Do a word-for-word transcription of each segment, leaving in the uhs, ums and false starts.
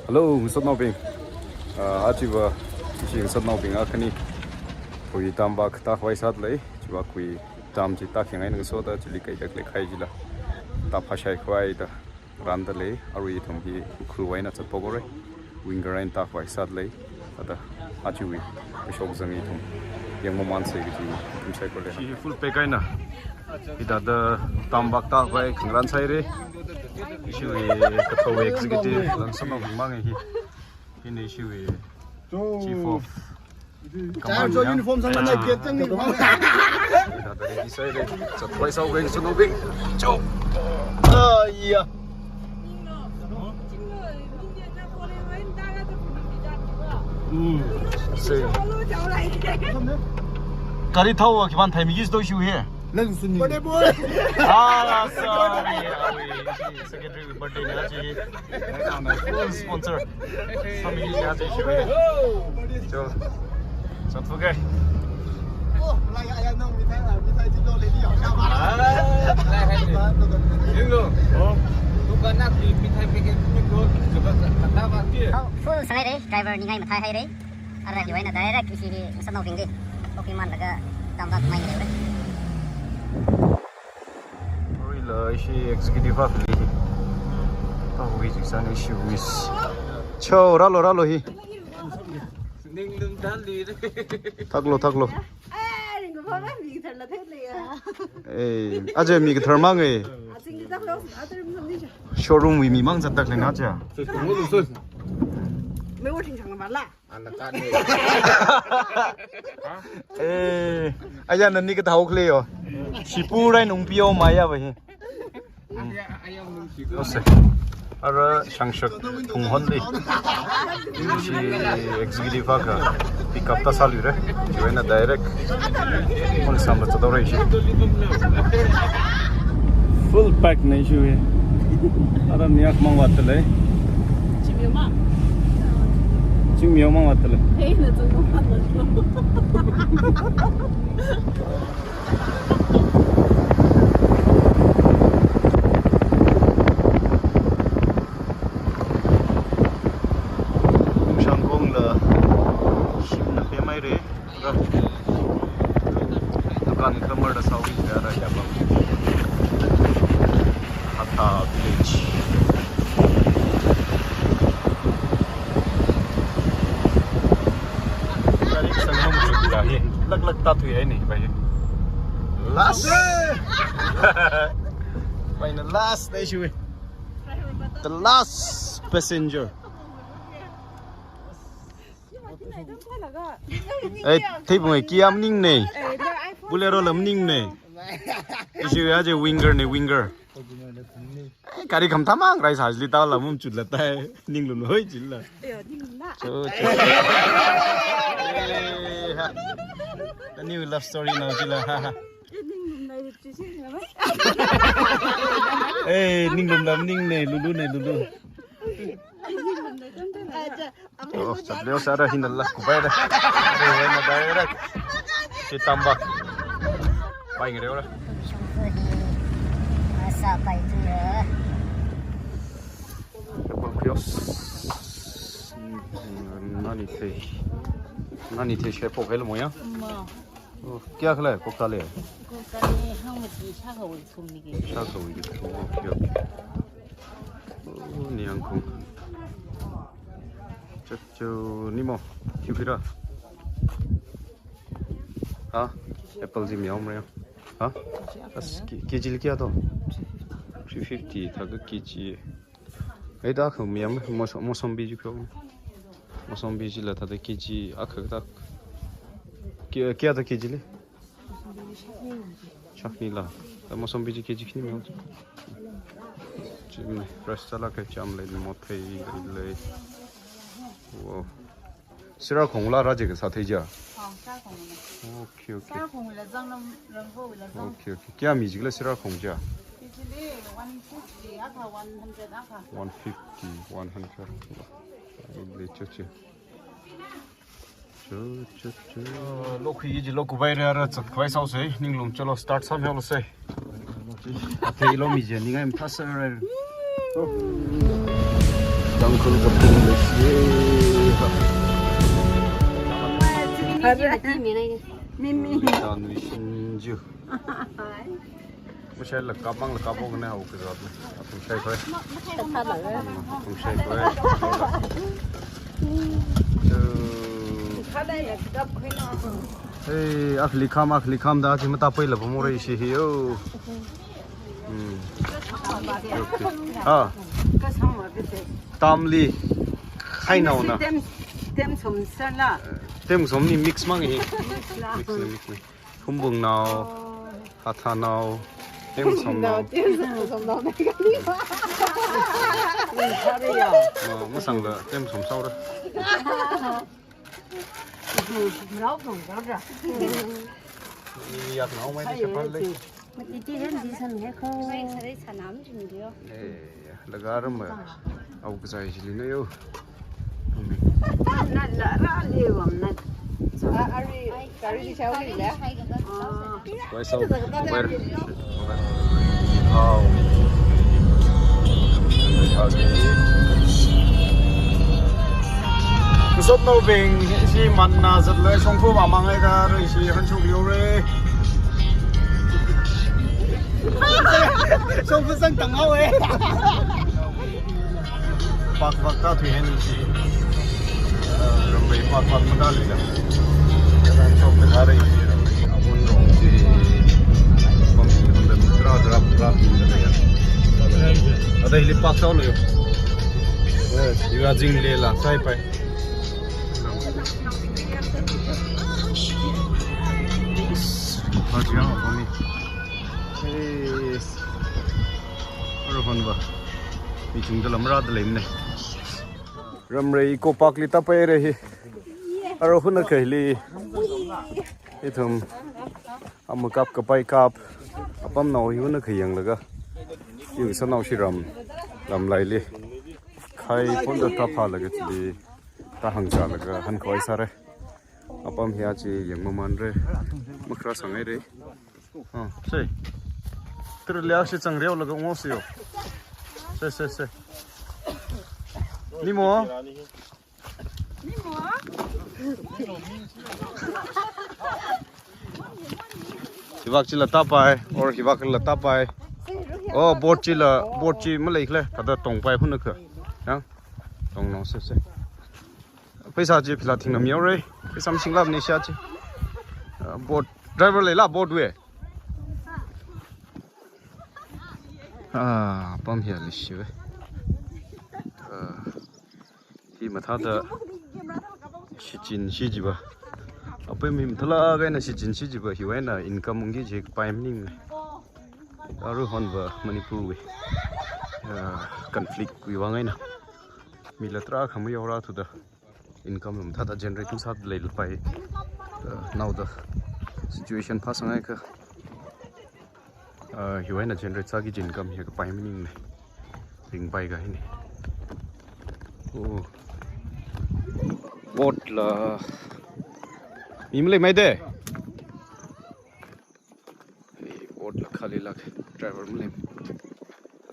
Hello, ngasotnaobing. Ah, ajava, ishi ngasotnaobing akhani. Khui Tambak tākhavai sāda lei, chiva khui dam chi tākhangai ngasoda chili kaida khalei khai chila. Tāphāshai khavai da rānda lei, arui ithum hi Ukhrul wui eina zatpok haora. Winger eina tākhavai sāda lei. Thāda ajawui kashok zang ithum yangmamansa kaji ithum saikora lei. Ishi full pack eina hithāda Tambak tākhavai khangarān sāhaira. Ishiwui kathāwui executive ngasotnaobing mang hi. Hina ishiwui chief of Char jo uniform sang na get chang ni. Hithāda ready sāhaira. Zatpai sāhaoga ngasotnaobing. Chao. Aiya. Hmm. Sāi. Gari thao khipāna theimikida shu he. Nang suni. Birthday boy. Ah, sorry. Secretary birthday na chi. Full sponsor. Family na chi shu. Cho. Zatfuge. Full sāhaira, driver ningai mathāhaira. Ara hiwui eina direct ishi hi ngasotnaobingli. Okay, man laga Tambak mai ni. Arui la ishi executive akhali. Tākhui chi sāni ishi miss. Chao, rālo, rālo hi. Thaklo, thaklo. Eh, aja mi kathar mang e. Showroom wui mi mang zatda khalei na cha. Eh, aya nani kathā haokhalei yo. Shipur eina ungpi haoma ya va hi. Ose. Ara shangshak phunghonli. Ishi executive akha pick up tāsāluira. Chiwui eina direct. Mang samla zathaora ishi. Full pack na ishi hi. Ara niak mang vātda lei. Chingmyo mang. Chingmyo mang vātda lei. Hey, na zung mang vātda lei. Shangkong la shimna pemai re. Dukan khamar da sawi da ra ya ba. Hatha village. Gari sangam chukla hi. Lak lak tāthui hai ni, bhai. Last. Bhai na last na ishi. The last passenger. Eh, theipungai kia maningne. Bolero la maningne. Ishi aja winger ne, winger. Eh, gari khamathā mang rai sāli tāla mum chutla tai. Ninglum hoi chila. Cho, cho. Eh, ha. Ani love story na chila. Ha, ha. Eh, ninglum la maningne, lulu ne, lulu. Oh, zatleo sāra hina la kubai da. Kubai na direct. Chi Tambak. Bai ngare ora. Asa pai tu ya. Apple kiosk. Nani thei. Nani thei share pok hel moya. Oh, kya khala hai? Kokta le? Kokta le, hang mati, shākhawui thumni ki. Shākhawui ki thum, okay, okay. Oh, ni ang khung. Chak chak, ni mo, khi phira? Ha? Apple ji mi om re. Ha? As, ki, kg li kya to? Three fifty, thākha kg. Ai, da kha miyam, mos-, mosombi ji kyo. Mosombi ji la thāda kg akha tak. Kya, kya da kg li? Chutney la. Da mosombi ji kg khani miyam. Chim, fresh sala kha cham le, mothei le. Wow. Sira khong la ra je ka sa thei ja. Ah, sira khong la. Okay, okay. Sira khong la zang nam, rambo la zang. Okay, okay. Kya mi jik la sira khong ja? Kg li one fifty, akha one hundred, akha. One fifty, one hundred. Le cho cho. Cho, cho, cho. Ah, lo khui ji lo kubai re ra zat kubai sao se. Ninglum chalo start sam lo se. Thei lo mi je ningai mathā sāra. Tangkhul kapung leishi. Mimi. Mimi. Tanvi shinju. Mashai la kapmang la kapok ne hau kazat ne. Apung shai koi. Apung shai koi. Hey, akhali kham, akhali kham da chi matapai la pamore ishi hi yo. Hmm. Okay. Ah. Tamli. Hai nao na. Tem, tem som sala. Tem som ni mix mang hi. Mix ni, mix ni. Humbung nao, hatha nao, tem som nao. Tem som nao na kali. Ma, masang la tem som sao ra. Yak nao mai de shapal le. Mati ti ren di san he ko. Mai sare sanam jin dio. Eh, laga ram ma. Au kazai jili na yo. Nat la ra le wam nat. A, ari, kari di shao le. Wai sau, wai. Au. Masotnaobing, ishi manna zatlei shongfa mamang ai da, ishi hanshok liu re. Shongfa sang tang hao e. Pak pak ta thui hen chi. Rambai pak pak mada le da. Kadan chok ta kare chi rambai. Abun rong chi. Pam chi mada tra tra tra mada le ya. Ada hili pak sao lo yo. Eh, iwa jing le la sai pai. Hajiang apa ni? Hey. Aruihon va. Mi chungda lamra da leimne. Ramrei Eco Park li tapai re hi. Aruihon a kaili. Ithum. Amakap kapai kap. Apam nao hi una kayang laga. Yung sa nao shi ram. Ram lai li. Khai pon da tapa laga chili. Tahang sa laga. Han koi sare. Apam hi achi yang maman re. Makra sangai re. Ah, sei. Ter liak shi chang reo laga ngo sio. Sei, sei, sei. Ni mo? Ni mo? Hivak chila tapai, or hivak la tapai. Oh, boat chila, boat chi malei khle, kada tong pai hun ka. Yang? Tong no, sei, sei. Paisa chi phila thing nam yore. Paisa machine lab ni sha chi. Ah, boat driver le la boat we. Ah, pam hiya li shi we. Ah, hi mathāda shichin shi jiba. Apei mi mathala gaina shichin shi jiba. Hiwui eina income ungki ji pai maning. Aruihon va Manipur wui. Ah, conflict wui vang eina. Mi la tarākha mayao ra thuda. Income lam thāda generate sāda leipai, uh, naoda situation phāsangai kha, uh, hiwui eina generate sāki ji income hi kapai maning ne. Ringpai kahai ne. Oh. Boat la. Mi malei mai de. Ei, boat la khali lak, driver malei.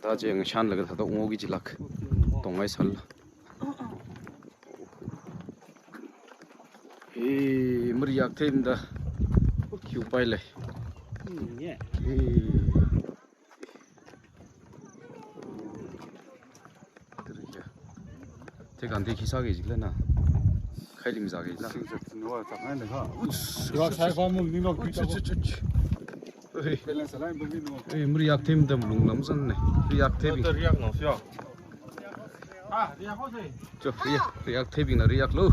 Thāda jeng shan laga thāda ungoki jilak. Tongai sal. Ei, mariak them da. Kiu pai lei. Ei. Te kan te khi sāki jikla na. Khai lim sāki la. Sing sat nuwa tak ngai na kha. Uch, uch, uch, uch. Uch, uch, uch, uch. Oi. Balance line bagi nuwa. Ei, mariak them da lunglam san ne. Riak them. Te riak no sio. Ah, riak ho se. Cho, riak, riak them na riak lo.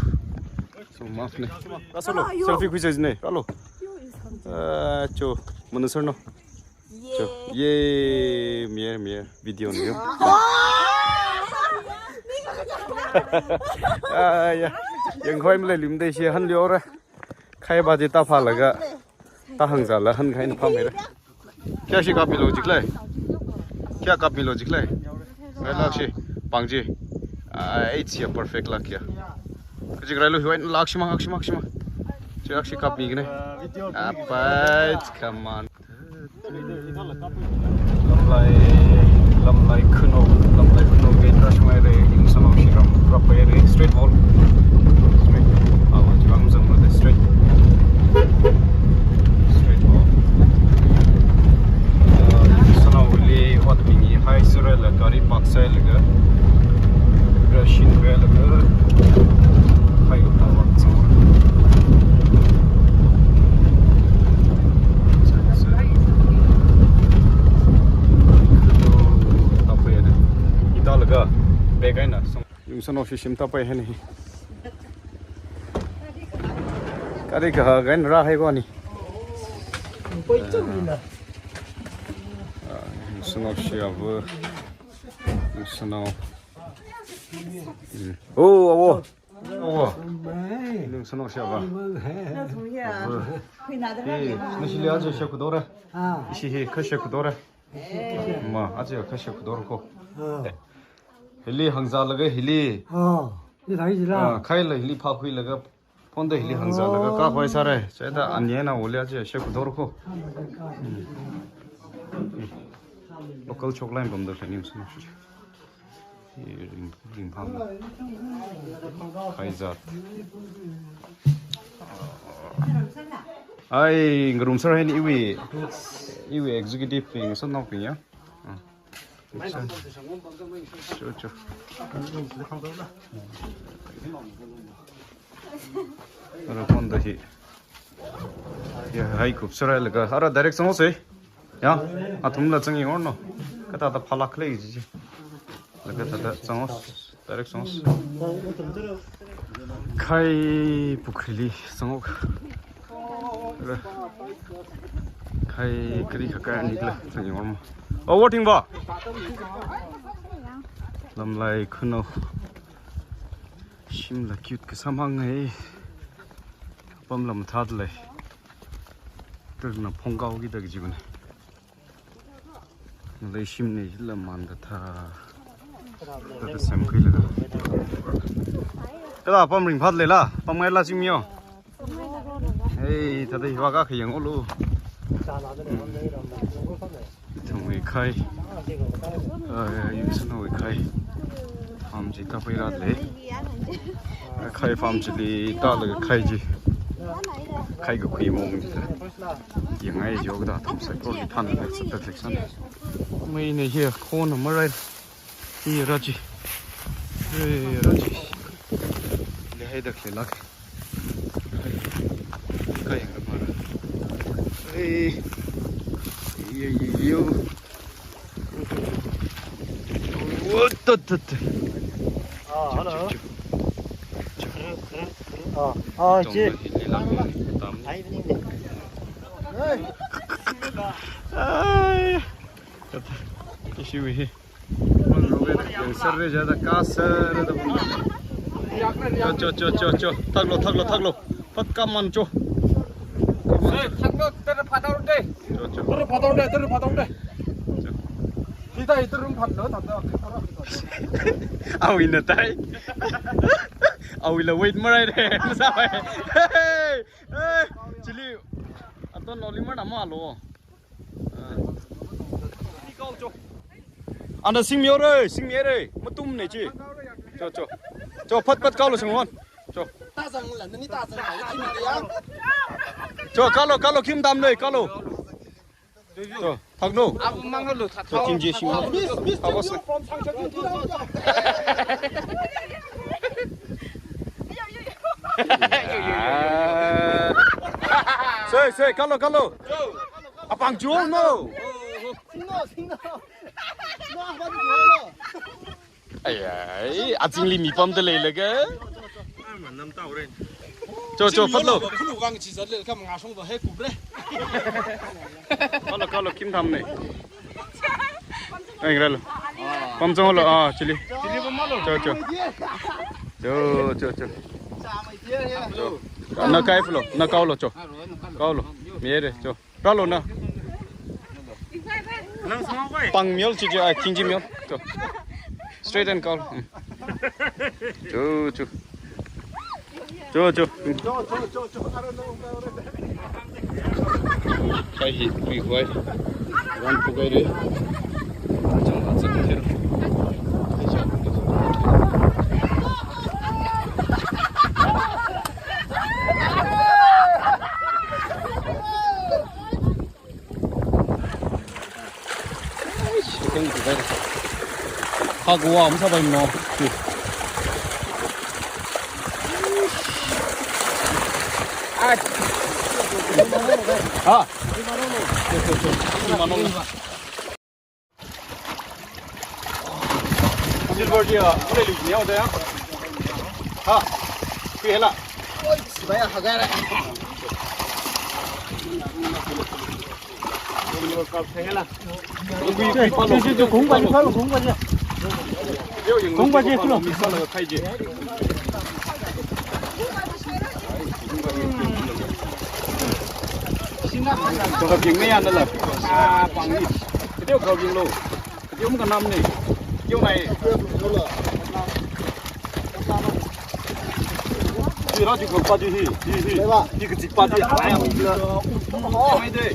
So maf ne. Ka solo. Selfie khui chai ne. Ka lo. Ah, cho. Mana sir no. Cho. Ye, mir, mir, video ni. Ah, ya. Yang khoi malei lim de shi han liora. Khai ba ji ta pha laga. Ta hang za la han khai na pha mai ra. Kya shi kap mi lo jiklei. Kya kap mi lo jiklei. Ngai lak shi. Pang ji. Ah, eight siya perfect lak ya. Jik rai lo hiwui lak shi ma, lak shi ma, lak shi ma. Jik lak shi kap mi kine. Apai, come on. Lamlai, Lamlai Khunou, Lamlai Khunou gate rāshunghaire, ningsanao shi Rap kayāli straight wall. Straight. Ah, wajibang zanglo de straight. Straight wall. Ah, sanaoli wat mingi hai sura la gari park sālaga. Russian kaya laga. Hai uta wat so. Tapai ada. Ita laga. Begai na. Yungsanao shishim tapai haini. Kari kahā gan rāhai koni. Ah, yungsanao shiava. Yungsanao. Mm. Oh, awo. Awo. Yungsanao shiava. Eh, nashi li aja shakudora. Ah. Ishi hi kashakudora. Ma, aja kashakudora ko. Ah. Hili hāngzālaga hili. Oh, ni thai jila. Ah, khaila hili phākhuilaga, phonda hili hāngzālaga, oh, kakhui sāra. Chieina anya na ole aja shakudora ko. Hmm. Local chok line pamda khaning sum shi. Hi ring, ringphā. Khai zat. Ai, ngarumser haini iwui, iwui executive bing, sanaobing ya. Ah. Cho, cho. Ara phonda hi. Ya, hai kupserhailaga. Ara direct sangse. Ya, athumla zangyangorno. Kathāda phālāk lei ji. Laga thāda sangse. Direct sangse. Khai pukhrili sangok. Khai kari khakai nikla zangyangorma. Oh, waiting ba. Lamlai khuinao. Shimla cute kasā mang hai. Apam lam thāda lei. Tarna phongkao kida kaji bane. Ngalei shimne jila man kathā. Thāda semkhuilaga. Thāda apam ringphāda leila, apam ngaila zingmiyo. Hey, thāda hiva kakhayang olu. Thangwui khai. Ai, yungsanawui khai. Farm chi kapairat lei. Khai farm chili tālaga khai chi. Khai kakhui maong chi. Yangai jok da thumsai ko than lei sāda lei san. Mai ne hi khon marai. Hi raji. Hey, raji. Lehaida khalei lāk. Kayang mara. Hey. Yo, yo, yo. What the, the, the. Ah, hello. Cho, cho, cho. Ah, ah, tong che. Hi, lila tam. Ai, ni, ni. Ai. Ishi wi hi. Mang ro ve, yang ser re jada ka ser re da. Cho, cho, cho, cho, cho. Thaklo, thaklo, thaklo. Phat kaman cho. Kaman. Hey, thaklo, tara phatau de. Cho, cho. Tara phatau de, tara phatau de. Cho. Hithā, hithā room phatlo, thaklo. Awui na tai. Awuila weight marai de. Masāpai. Hey, hey. Chili. Aton noli mar nama lo. Ana singmiyo re, singmiyo re, matum ne chi. Cho, cho. Cho, phat, phat kaolo singwon. Cho. Cho, kaolo, kaolo, kim dam ne, kaolo. Cho, thakno. Cho, king je sing. Thakno. Ah. Sei, sei, kaolo, kaolo. Apam cho no. Ai, ai, azingli mi pamda leilaga. Cho, cho, phatlo. Kaolo, kaolo, kim tham ne. Ai, ngarālo. Pamchonglo, ah, chili. Cho, cho. Cho, cho, cho. Cho. Na kaiflo, na kaolo, cho. Kaolo. Mire, cho. Rālo na. Pang miol chi chi, ah, king chi miol. Cho. Straight and call. Hmm. Cho, cho. Cho, cho. Hmm. Khai hi, hui huai. Wan pu kai re. Chang, chang, chang. Agua, vamos a ver, no. Ah. Silver dia, boleh lu ni ada ya? Ha, kui hela. Oi, sebaya hagar. Silver cup hela. Sisi tu kung baju kalau kung baju. Kung baju kalau. Misal lah kai je. Kau jing ni ana lah. Ah, pang ni. Kau jing lo. Kau jing ka nam ni. Kau nai. Hi ra ju kau pa ju hi. Hi hi. Hi ka jik pa ju. Ai am la. Mai de.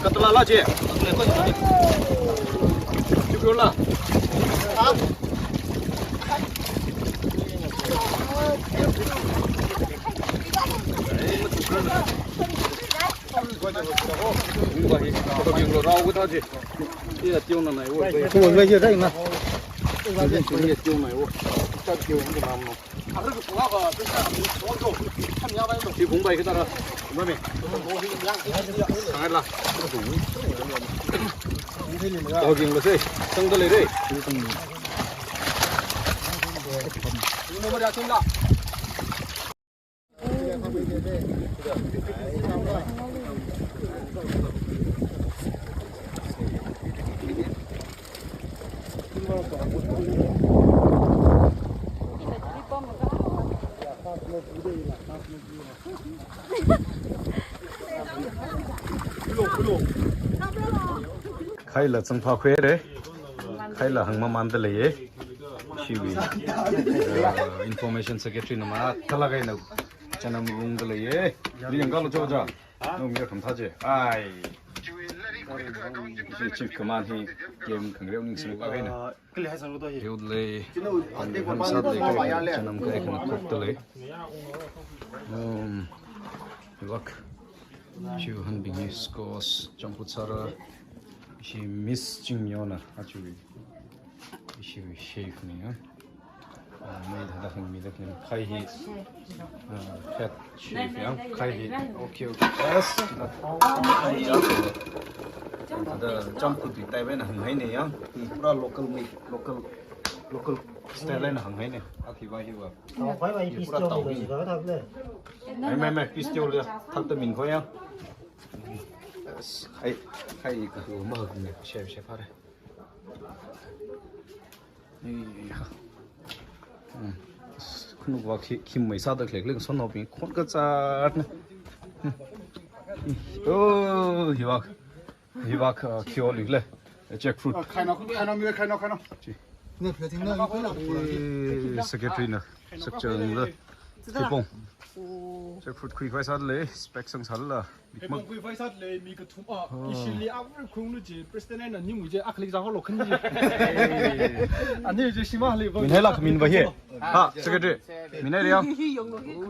Katla la je. Ju la. Khaila changpha khuire. Khaila hangmamanda leiye. Shiwi. Uh, Information Secretary na ma thala kaina chanam rungda leiye. Li yang kalo choja. No mir kham thaje. Ai. Chief Command hi game khangreu ning sing pa kaina. Kali hai sang ro to hi. Youth lei. Kino, ante kon pa, ante kon pa ya le. Chanam kai khana kok ta lei. Um, luck. Chiu han bing ni scores, champut sara. Shi miss ching yona, actually. Shi shave ni, ha. Ah, mai thada hang mi da kin khai hi. Ah, fat shave yang, khai hi. Okay, okay. Yes. Thada champut di tai bai na hang hai ni yang. Pura local made, local, local style na hang hai ni. Aki bai hi wa. Mai, mai, mai, piece teo le, thak ta min kho ya. Khai, khai ka hu ma hak ne, share, share phare. Ni ha. Hmm. Khunuk wa khi, khi mai sa da khlek lek, son hoping, khon ka chat ne. Hmm. Oh, hi wa. Hi wa, uh, khi o lik le. Jackfruit. Khaina, khaina, mi khaina, khaina. Chi. Ne, plating na, eh, secretary na. Sakchang le. Kipong. Jackfruit khui khui sat le, spek sang sat la. Kipong khui khui sat le, mi kathum a. Oh. Ishi le, a very kung lu je, president na ni mu je, a klik za ho lo khan je. Ani je shima le. Min hai la min ba he. Ha, secretary. Min hai ya.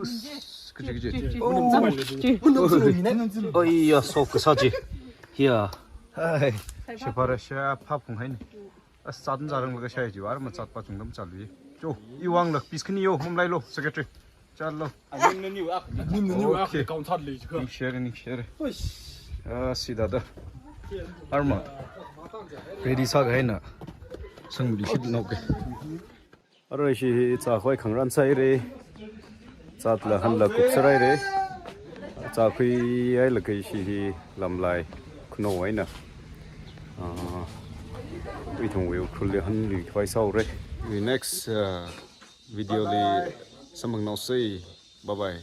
Us, kaji, kaji. Oh. Ai ya, so ka sa je. Hiya. Hai. Shapara sha pha phung hai ni. As chat nzarang laga shai ji, war ma chat pa chungdam chalui. Cho, i wang la, piece khani yo, mum lai lo, secretary. Chat lo. Anim na niu ak. Nim na niu ak. Okay. Account chat le ji kha. Ni share, ni share. Uish. Ah, si da da. Arma. Ready sa ga hai na. Sang di shit no ke. Arui shi hi cha khoi khangran sai re. Chat la han la kup sarai re. Cha khui ai la kai shi hi lamlai khuno ai na. Ah, ui thong weu khul le han lui khoi sau re. Ui next, uh, video li samang nau sei. Bye bye.